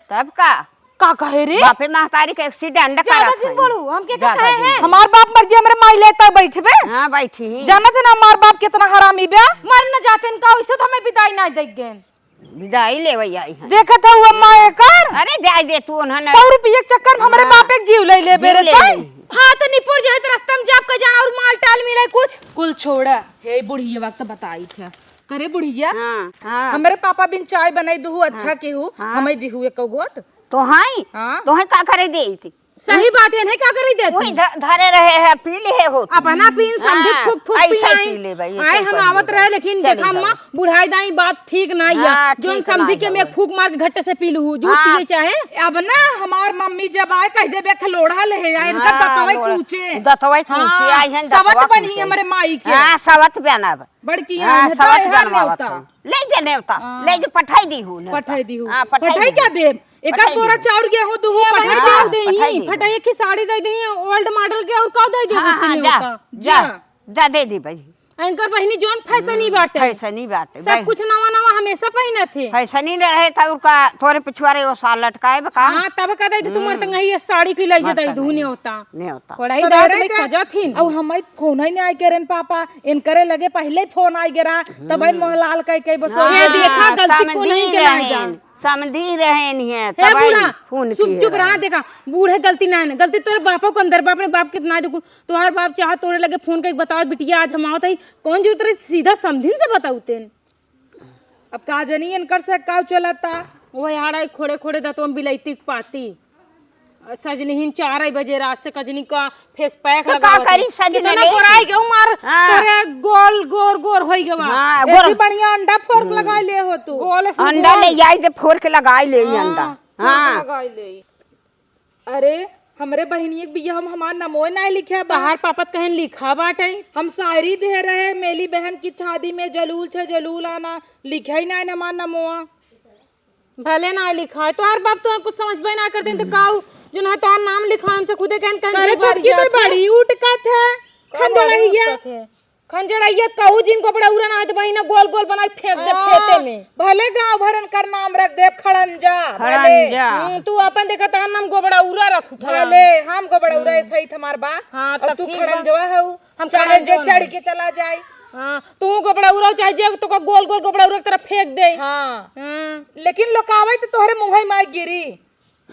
तब का? का कहे रे? बापे महतारी के एक्सीडेंट ज्यादा करत जिन है। बोलू, हम के ज्यादा कहे जिन हैं? बोलू। हमार बाप मर गया, हमरे माई लेता बैठबे? हाँ, बैठी ही। जानत है ना हमार बाप कितना हरामी बे? मर न जाते इनका, वैसे तो हमें बिदाई ना दे गए। बिदाई लेवै आई हैं। देखत हऊ अम्मा एकर? अरे जाए दे तू, उन्हें न सौ रुपये के चक्कर में हमरे हाँ। बापे के जीव ले लेबे जीव रे ले तैं। ले। हाँ, तो निपुर जाए तो रास्ता में जाब के जाना और माल टाल मिले कुछ। कुल छोड़ा, हे बुढ़िया वक्त बताई थे। करे बुढ़िया, हाँ, हाँ। हमरे पापा बिन चाय बनाई दुहू, अच्छा हाँ। केहू, हाँ। हमें दिहू एक घोट। तो हाँ, हाँ। तो हाँ का करे दे थी? सही बात है, नहीं का करे देती? वही ध-, धरे रहे हैं, पी ले हो। अपना पीन समधी हाँ, फूक फूक ऐसा पी आई। पी ले भाई, आए ऐसा हम पी आवत ले रहे, भाई। लेकिन चली देखा जाओ। अम्मा, बुढ़ाई दाई बात ठीक ना है। हाँ, जोन ठीक समधी ना के है। मैं फूक मार के घट्टे से पी लूँ, जो हाँ। पिए चाहे। अब ना हमार मम्मी जब आए, कह देबे खलोड़ा ले है, इनका हाँ, दतवई लोड़ा। कूचे। दतवई कूचे, हाँ, आई हैं, सवत दतवा बनी कूचे। हमरे माई के। हाँ, सवत बनब। बड़की हाँ, आए हैं, सवत तो यहाँ बनवावत नेवता। है। ले जे नेवता, हाँ। ले जे पठाई दी हूँ नेवता। पठाई दी हूँ। हाँ, पठाई पठाई दी क्या हूँ। देब? एकर पठाई बोरा दी। चाउर गेहूं दुहू ए, पठाई बड़ा दे। का दे पठाई ही, दे। फटाई एक ही साड़ी दे दे, ओल्ड मॉडल के, और का दे दे हाँ, हाँ, होती जा, होता? जा, जा। जा दे दे भाई। एंकर बहिनी जोन फैशनी हम्म, बाटे। फैशनी बाटे, सब भाई। कुछ नवा नवा हमेशा पहिनत है। फैशनी न रहे त उनका तोरे पिछुआरे वो साल लटकाए बा का? हाँ, तब का दे दे, तू हम्म। मरतंगही ये साड़ी की लई जे दे मरतंगही। दू ने होता। ने होता। पढ़ाई सबेरे दांत में के सजा थी। अब हमारी फोन ही नहीं आई के रन पापा, इनकरे लगे पहले ही फोन आई गे रहा, तब भाई हम्म। मोहलाल कह के बस हाँ, ये देखा गलती को समझी नहीं के नहीं रहेन। जा। समधी रहेन है, हे तब बूढ़ा, फोन चुप, किए चुप रहा, रहा। देखा, बूढ़े गलती ना है, गलती तोरे बापो के अंदर, बाप ने बाप कितना देखू, तोहार बाप चाह तोरे लगे फोन करके बताओ, "बिटिया, आज हम आवत हई," कौन जरूरत रही सीधा समधिन से बताऊ तेन? अब का जनी इनकर से का चलता? वो यार आई खोड़े खोड़े दतवन बिलैती के पाती। सजनी हिन चार बजे रात से कजनी का फेस पैक तो लगा का होती। करी सजनी कितना ले गोराई थी? गऊ मार हाँ। तोरे गोल गोर गोर होई गवा। हाँ, ऐसी गोर। बढ़िया अंडा फोर्क हम्म। लगा ले हो तू। गोल से अंडा गोल। ले आई जे फोर्क लगा ले ई हाँ, अंडा। फोर्क हाँ। लगा ले। अरे, हमरे बहिनिया के बियाह में हमार नमोए नाय लिखा बा। तहार पापत कहेन लिखा बाटे। हम शायरी दे रहे, मेली बहन की शादी में जलूल छे जलूल आना, लिखा ही नाय हमार नमोआ। भले ना लिखा है, तोहार बाप तो कुछ समझबे ना करते, तो काऊ जो ना तोहार नाम लिखा, हमसे खुदे कहन, कहन करे के छोटकी तो बड़ी उठकत है, कौन बड़ी खंजड़ैया। उठकत है? खंजड़ैया कहू जिन गोबड़ा उरा ना है तो बहिना गोल गोल बनाई फेंक दे हाँ, खेते में। भले गाँव भरन कर नाम रख दे खड़ंजा, भले। खड़ंजा। हम्म, तू अपन देखा तोहार नाम गोबड़ा उरा रख उठा। भले, हम गोबड़ा उरा हम्म। ऐसा ही हमार बा। हाँ, और तब तू ठीक बा। खड़ंजवा हऊ। हम चाहे कहाँ जे जान चढ़ दे? के चला जाए। हाँ, तू गोबड़ा उड़ाओ, चाहे जे तो का गोल गोल गोबड़ा उड़ा के तरफ फेंक दे। हाँ। हाँ। लेकिन लोकावे तो तोहरे मुँहे माय गिरी।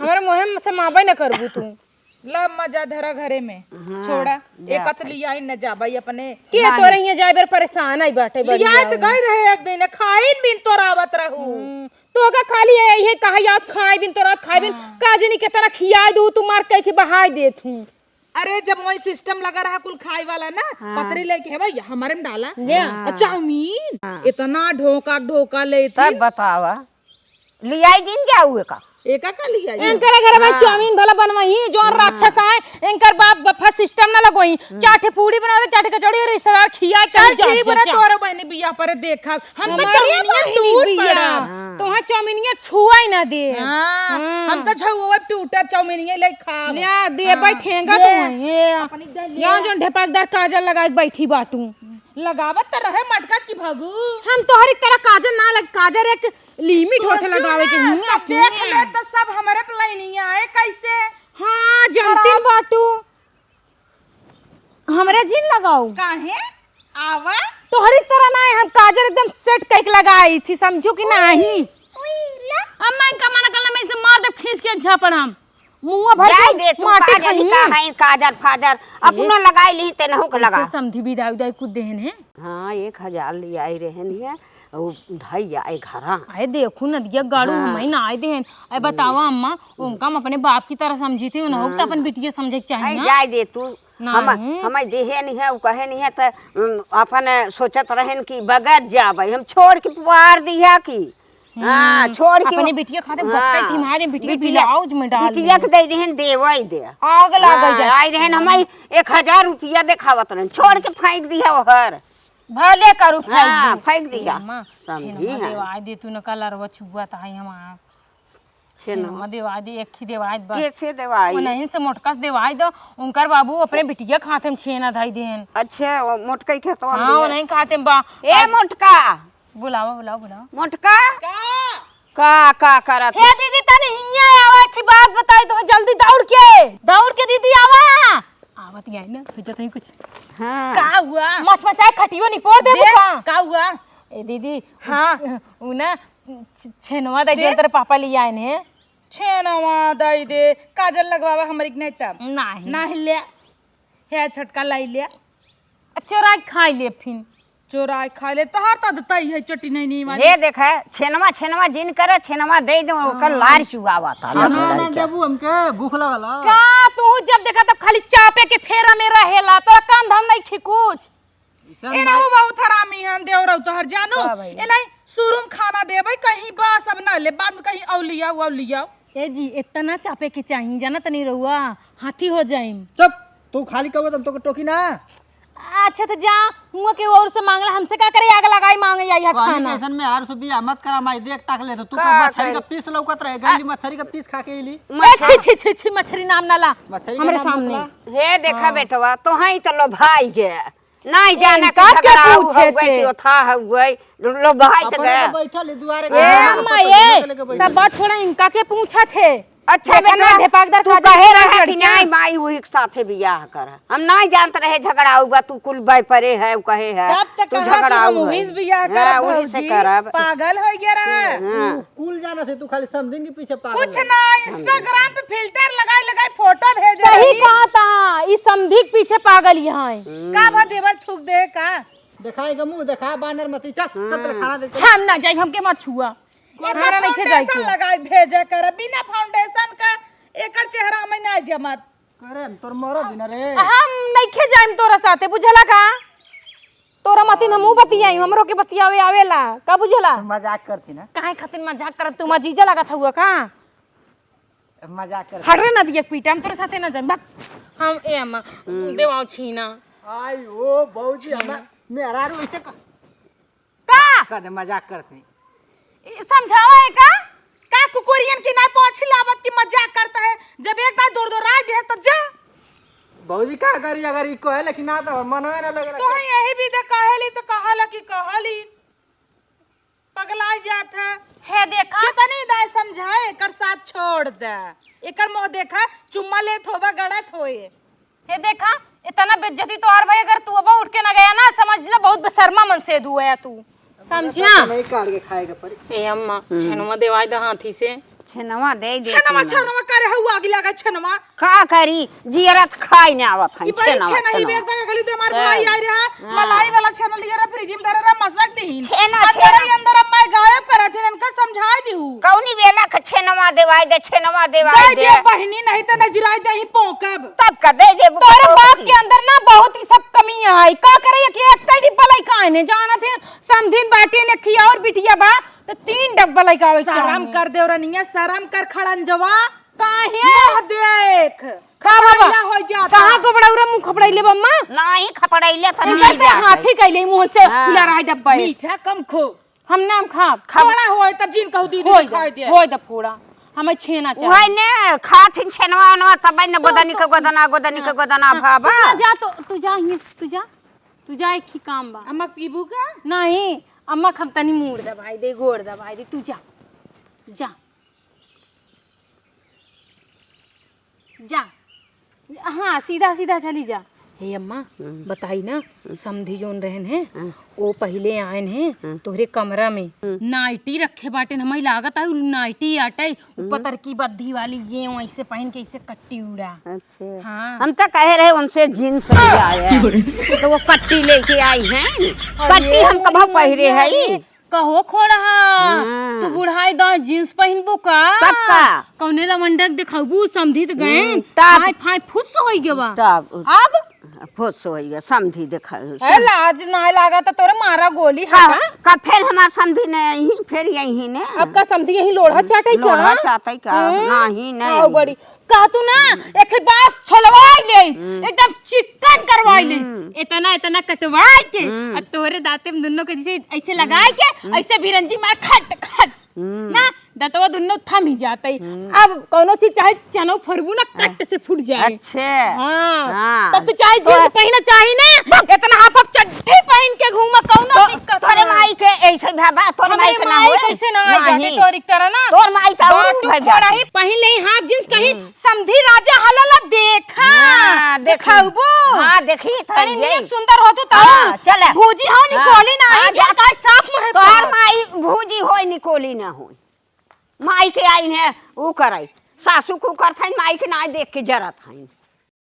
हमारे मुँहे से माबे न करबू तू। ला मजा धरा घरे में। हाँ, छोड़ा। जा एक हथ भाई। लिया ही न जाबा ई अपने। के नानी। तोरे यहाँ जाए बेर परेशान आई बाटे बड़ी लिया तो आई। गए रहे एक दिन, खाइन बिन तोरावत रहू। हम्म, तो का खाली है, ये कहा याद खाए बिन तोरावत खाए बिन, हाँ। का जनी के तरह खियाए दू, तू मार कह के बहाए देत हूँ। अरे, जब वही सिस्टम लगा रहा कुल खाए वाला ना, हाँ। पतरी लेके, "हे भैया, हमारे में डाला।" ले। हाँ। और चाउमीन, हाँ। इतना ढोका, ढोका ले थी। तब बतावा, लियाई जिन जाऊ एका? एका का लियाई? एनकरे घर में हाँ। चाउमीन भला बनवाई, जो हाँ। राक्षस आए, एनकर बाप बफा सिस्टम ना लगोई। हम्म। चार ठे पूड़ी बना दे, चार ठे कचौड़ी, रिश्तेदार खिया चल चल, जा, ठीक जा, बना, जा। तोरे बहनी बियाह पर देखा। हम तो हमारे चौमिनिया बहिनी टूट बिया। पड़ा। हाँ। तोहार चौमिनिया छुआ ही ना दे। हाँ, हाँ। हम तो छुआ टूटा चौमिनिया ले खाब। ले दे, हाँ। बैठेगा ले। तो वहीं। ये अपनी दे ले। यहाँ जो ढेपकदार काजल लगा के बैठी बाटू। लगावत तो रहे मटका की भगू। हम तोहरी तरह काजल ना लग, काजल एक लिमिट होत है लगावे के। सब हुआ देख ले तो सब हमरे प्लानिया है कैसे? हाँ, जानती खराब। बाटू। हमरे जिन लगाऊ। काहे? आवा। तोहरी तरह ना है, हम काजल एकदम सेट कइके लगाई थी, समझू कि नहीं? उई, ला। अम्मा इनका मना करना, मैं इसे मार दे खींच के झापड़ हम। मुंह भर जाए के दे, तू माटी काजल खाई। का है, काजल फाजल, अपनो लगाई ली, ते नहु के लगा। समधी बिदाई उदाई कुछ देहन है? हाँ, एक हजार ले आई रहन है। उ धइया ए घरा। अरे देखू नदिया गाड़ू, हाँ। हम ही ना आए देहन। अरे बतावा अम्मा, उनका हम अपने बाप की तरह समझी थी, उन्हें हाँ। तो अपन बिटिया समझे के चाहिए आई ना। जाए दे तू। हम, नहीं। हम देहे नहीं है, उ कहे नहीं है, त, उम, अपन सोचत रहन कि बगत जाबे, हम छोड़ के पुआर दिया कि। हाँ, हम्म, छोड़ के अपने वो बिटिया खाते हाँ, बक्का थी, हमारे बिटिया बिटिया, ब्लाउज में डाल बिटिया दिए। के दे देहन, देवई दे। आग लागल हाँ, जाए। आई रहन, हम एक हजार रुपया देखावत रहन, छोड़ के फेंक दिया ओहर। भले करू, फेंक हाँ, दी। फेंक दिया। अम्मा, समझी छेनवा है। देवाई दे, तू न कलरवा छुआ त है हमार। छेनवा। छेनवा देवाई दे, एक ही देवाई बस। कैसे देवाई? उन्हीं से मोटकस देवाई दो, उनकर बाबू अपने बिटिया खाते में छेना धई देहन। अच्छा, वो मोटकई खेतवा में हाँ, दिया। उन्हीं खाते में बा। ए अब मोटका। बुलावा, बुलावा, बुलावा। मोटका। का? का, का करत हे हो? दीदी, तनी हियाँ आवा, एक ही बात बताई तो जल्दी दौड़ के। दौड़ के दीदी आवा। आवत ही आई ना, सोचत हई कुछ। हाँ। का हुआ? मचमचाए खटियो निपोर देबू देख, का? का हुआ? ए दीदी, हाँ। उ ना छ-, छेनवा दे देख। जो तेरे पापा ले आए ने। छेनवा दे दे, काजल लगवावा हमरी के नहीं तब। नहीं। नहीं ले। हे छोटका लाई ले। आ चोराई खाई ले फिन। चोराई खाई ले, तोहार तो आदत ही है चोटी नहीं नहीं वाली। हे देखे, छेनवा, छेनवा जिन करे, छेनवा दे दो, ओकर हाँ। लार चुआवा था। खाना ना देबू हमके, भूख लगल है। का तू जब देखा तब खाली चापे के फेरा में रहेला, तोरा काम धाम नहीं खी कुछ। ऐसन ए ना नहीं। हो बहुत हरामी हन देवरऊ तोहर जानू। का भाई? ए नहीं, शुरू में खाना देबे कहीं बस अब ना ले, बाद में कहीं औ लियाओ, औ लियाओ। ए जी, इतना चापे के चाही, जाना तनी रउआ, हाथी हो जाइम। चुप, तू खाली कहबे तब तोके टोकी ना। अच्छा तो जा, हुआ के और से मांगला, हमसे का करे, आग लगाई मांगे या, या कहनी खाना। कैसन में हार से बियाह मत करा माई, देख ताक ले तो तू का का मछरी करे? का पीस लौकत रहे, गली मछरी का पीस खा के इली। ए, छी, छी, छी, छी, मछरी नाम ना ला, मछरी के हमरे नाम सामने। मत ला। हे देखा हाँ। बेटवा, तोहई तो लो भाई गे। नहीं जाने इनका के के झगड़ा पूछे हुए से? कि ओथा हुए, लो भाई के अपने गया। तो बैठल है दुआरे ए के, अम्मा, अपन ए, लेके बैठल सब है। बात छोड़ा, इनका के पूछत है? अच्छा देखा ना, बेटा, ढेपाकदार तू काजल कहे के रहा लड़कियां। कि नहीं माई वही के साथे बियाह कर। हम नहीं जानत रहे झगड़ा हुआ, तू कुल बाय परे है, उ कहे है, तब तक तू कहा कि झगड़ा हम हुआ। वही से बियाह हाँ, करब वही से भौजी, करब। पागल हो गया रहा। हाँ। कुल जाना थे, तू खाली समधिन के पीछे पागल कुछ है। ना, Instagram पे filter लगाए लगाए फोटो भेजे सही रही। कहा था, ई समधी के पीछे पागल यहाँ है। हम्म। का भा देवर थूक दे का? दिखाए के मुंह, दिखा बानर मती, चल, चल पहले हम्म। खाना दे, चल। हम ना जाई, हमके मत छुआ। एकर हमारा नइखे जाए foundation के। लगाए भेजे कर, बिना foundation का एकर चेहरा में ना जमत। अरे, तोर मरद ही ना रे। हम नइखे जाइम तोरा साथे, बुझला का? तोरा मतिन हमहू बतियाई, हमरो के बतियावे आवेला, का बुझला? हम मजाक करती ना। काहे खातिर मजाक करत? तू मजीजा लागत हुआ का? मजाक करती। हट रे नदिया के पीटा, हम तोरे साथे ना जाइम, भाग। हम, ए अम्मा, हम्म। देवाओ छीना। आई ओ भौजी, छीना। हमार मेहरारू ऐसे क-, का? कर दे, मजाक करत नहीं। ई समझावा है का? का कुकुरियन की नाई पोछी लावत की मजाक करता है? जब एक बार दौड़ दौड़ाई दे तो जा। भौजी का करी अगर ई कहे लेकिन ना तो मनवे ना लगे तो। यही भी दे कहेली तो कहला कि कहली। पगलाई जात है। हे देखा। कितनी दाई समझाए, एकर साथ छोड़ दे। एकर मुंह देखा, चुम्मा लेत होबा, गड़त होए। हे देखा, इतना बेइज्जती तोहार भाई, अगर तू अब उठ के ना गया ना, समझ ले बहुत बेशर्मा मन से दुआ है तू। समझिया? नहीं काट के खाए के पड़ी। ए अम्मा, हम्म। छेनवा देवाई द हाथी से। छेनवा दे दे छेनवा, छेनवा। छेनवा करे हऊ आग लगा छेनवा। का करी? जियरा त खाई ना आवत है, ई बड़ी छेनवा, छेना ही छेनवा। बेच दे गली तो हमार हाँ। भाई आए रहा, हाँ। मलाई वाला छेना लिया रहा, फ्रिज में धरे रहा, मसक दीहिन। छेना, अंदर छेना। ही अंदर अम्मा गायब करा थी, इनका समझाए दिहू। कौनी बेला के छेनवा देवाई दे, छेनवा देवाई दे दे। दे बहिनी, नहीं तो नजराई दे ही पोकब। तब का दे दे तोरे बाप के अंदर ना बहुत ही सब कमी है। का करे कि एक ही डिब्बा लाई काहे ने जाना थे, समधिन बाटे ने खिया और बिटिया बा, तो तीन डब्बा लाई का आवे शरम चाहे। कर देवरनिया, शरम कर खड़ंजवा। काहे? मुंह देख। का बाबा? खपड़ैला हो जाता। कहाँ खपड़ौरा मुंह खपड़ैले बम्मा? नाही खपड़ैले त इनका नाही ते जात है। हाथी कैले मुंह से हाँ। खुला रहा डब्बा है। मीठा कम खो। हम नाम खाब। खब- थोड़ा होए तब जिन कहू दीदी होए दिखाई दे, दे। होए द फोड़ा। हमें छेना चाहिए। उहे ने खाथिन छेनवा ओनवा तब न तो, गोदनी तो, के गोदना, गोदनी के हाँ, गोदना हाँ, भाबा। तू जा, जा तो, तू जा, हियां से तू जा। तू जा, एक ही काम बा। अम्मा पीबू का? नहीं, अम्मा हम तनी मूड़ दबाई दे, गोड़ दबाई दे, तू जा। जा। जा। हाँ, सीधा सीधा चली जा। हे अम्मा, हम्म। बताई ना, समधी जोन रहन है, हम्म। वो पहिले आयन है, हम्म। तोहरे कमरा में। हम्म। नाइटी रखे बाटेन, हमें लागत है, उ नाइटी आटे, उ हम्म। पतरकी बद्धी वाली, ये वैसे पहन के इसे कट्टी उड़ा। अच्छा। हाँ। हम तो कहे रहे उनसे जींस ले आए हैं। तो वो कट्टी लेके आई हैं। अरे, कट्टी हम कबहू पहिरे हैं। कहो खोड़हा, हाँ। तू बुढ़ाई दा जींस पहिनबू का? तब का? कौने लवंडक देखाबू, समधी त गए, हम्म, तब। फाय, फाय फुस होई गवा। तब। अब? फुस होई गवा, समधी देखा। ए, लाज ना लागा त तोरे मारा गोली का, हटा। का फेर हमार समधी ने यही, फेर यही ने। अब का समधी यही लोढ़ा चाटई का? लोढ़ा चाटई का? हम्म। नहीं, नहीं। आओ बड़ी। कहतू ना, एक बास छोलवाई ले, हम्म। एकदम चिकन करवाई ले। हम्म। इतना, इतना कटवाई के, हम्म। और तोहरे दांते में दुन्नो के जैसे ऐसे लगाई के, हम्म। ऐसे भिरंजी मार खट, खट। हम्म। ना, दतवा दुन्नो थम ही जाते। हम्म। अब कौनो चीज चाहे चनो फरबू ना, कट से फूट जाए। अच्छे। हाँ। हाँ। तब तो चाहे तो जींस पहिना चाही ना, इतना हाफ हाफ चड्ढी पहिन के घूमा, कौनो तो, दिक्कत तोरे ना। माई के ऐसे भाबा, तोर हमरे माई के ना माई होए। कैसे ना आई बाटे नहीं। तोरी तरह ना। तोर माई का बाटू उल्लू है खोड़ा जाती। ही पहिन ले हाफ जींस कहीं हम्म। समधी राजा हलला देखा। हाँ, देखी। देखाउबो। हाँ, देखी, तनी थई नीक यही। सुंदर होतू तो हाँ, चले। भूजी हो हाँ, निकोली नाही, हाँ, जे जा। काय साफ मुहे तोर पर। माई भूजी होई निकोली ना होई। माई के आई है, ऊ कराई। सासू को करथाइन, माई के ना देख के जरत हईन।